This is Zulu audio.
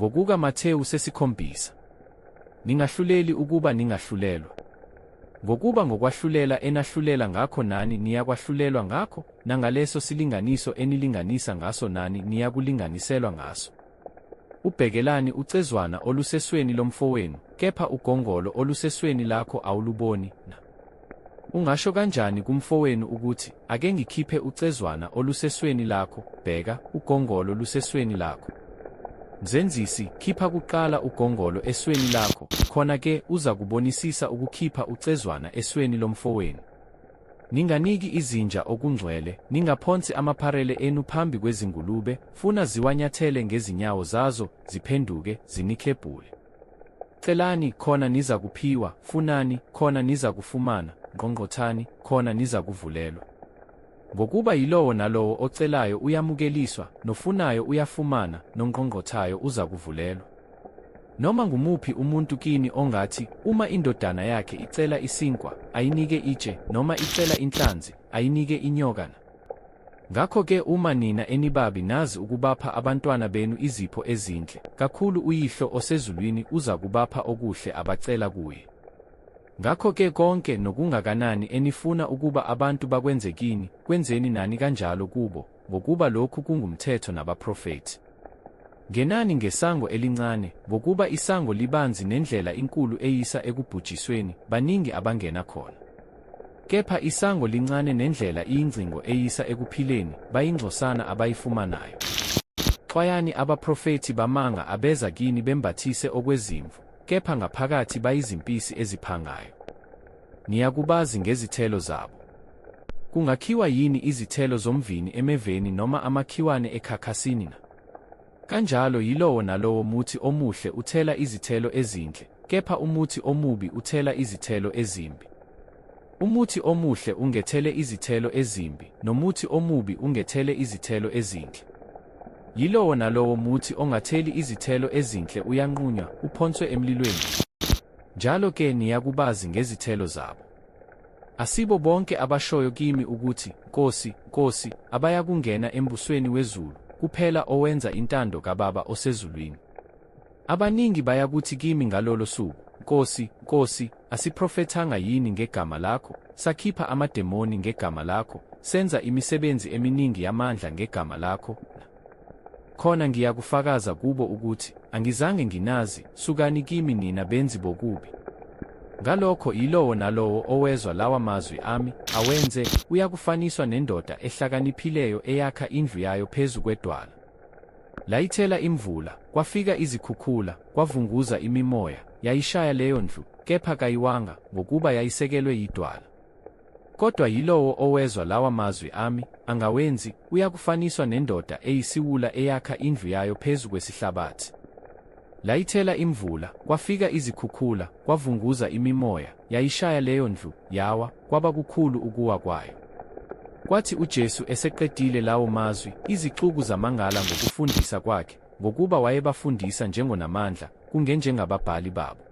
Ngokuka Mathewu sesikhombisa. Ningahluleli ukuba ningahlulelwa. Ngokuba ngokwahlulela enahlulela ngakho nani niyakwahlulelwa ngakho, nangaleso silinganiso enilinganisa ngaso nani niyakulinganiselwa ngaso. Ubhekelani ucezwana olusesweni lomfowenu, kepha ugongolo olusesweni lakho awuluboni, na? Ungasho kanjani kumfowenu ukuthi, Ake ngikhiphe ucezwana olusesweni lakho, bheka, ugongolo lusesweni lakho? Mzenzisi, khipha kuqala ugongolo esweni lakho, khona ke uzakubonisisa ukukhipha ucezwana esweni lomfowenu. Ninganiki izinja okungcwele, ningaphonsi amapharele enu phambi kwezingulube, funa ziwanyathele ngezinyawo zazo, ziphenduke, ziniklebhule. Celani, khona nizakuphiwa, funani, khona nizakufumana, ngqongqothani, khona nizakuvulelwa. Ngokuba yilowo nalowo ocelayo uyamukeliswa, nofunayo uyafumana, nongqongqothayo uzakuvulelwa. Noma ngumuphi umuntu kini ongathi, uma indodana yakhe icela isinkwa, ayinike itshe, noma icela inhlanzi, ayinike inyoka na? Ngakho-ke uma nina enibabi nazi ukubapha abantwana benu izipho ezinhle, kakhulu uYihlo osezulwini uzakubapha okuhle abacela kuye. Ngakho-ke konke nokungakanani enifuna ukuba abantu bakwenze kini, kwenzeni nani kanjalo kubo, ngokuba lokhu kungumthetho nabaprofethi. Ngenani ngesango elincane, ngokuba isango libanzi nendlela inkulu eyisa ekubhujisweni, baningi abangena khona. Kepha isango lincane nendlela iyingcingo eyisa ekuphileni, bayingcosana abayifumanayo. Xwayani abaprofethi bamanga abeza kini bembathise okwezimvu, kepha ngaphakathi bayizimpisi eziphangayo. Niyakubazi ngezithelo zabo. Kungakhiwa yini izithelo zomvini emeveni noma amakhiwane ekhakhasini na? Kanjalo yilowo nalowo muthi omuhle uthela izithelo ezinhle, kepha umuthi omubi uthela izithelo ezimbi. Umuthi omuhle ungethele izithelo ezimbi, nomuthi omubi ungethele izithelo ezinhle. Yilowo nalowo muthi ongatheli izithelo ezinhle uyanqunywa, uphonswe emlilweni. Njalo ke niyakubazi ngezithelo zabo. Asibo bonke abashoyo kimi ukuthi, Nkosi, Nkosi, abayakungena embusweni wezulu, kuphela owenza intando kaBaba osezulwini. Abaningi bayakuthi kimi ngalolo suku, Nkosi, Nkosi, asiprofethanga yini ngegama lakho, sakhipha amademoni ngegama lakho, senza imisebenzi eminingi yamandla ngegama lakho, na? Khona ngiyakufakaza kubo ukuthi, Angizange nginazi, sukani kimi nina benzi bokubi. Ngalokho yilowo nalowo owezwa lawa mazwi ami, awenze, uyakufaniswa nendoda ehlakaniphileyo eyakha indlu yayo phezu kwedwala. Layithela imvula, kwafika izikhukhula, kwavunguza imimoya, yayishaya leyo ndlu, kepha kayiwanga, ngokuba yayisekelwe yidwala. Kodwa yilowo owezwa lawa mazwi ami, angawenzi, uyakufaniswa nendoda eyisiwula eyakha indlu yayo phezu kwesihlabathi. Layithela imvula, kwafika izikhukhula, kwavunguza imimoya, yayishaya leyo ndlu, yawa, kwaba kukhulu ukuwa kwayo. Kwathi uJesu eseqedile lawo mazwi, izixuku zamangala ngokufundisa kwakhe, ngokuba wayebafundisa njengonamandla, kungenjengababhali babo.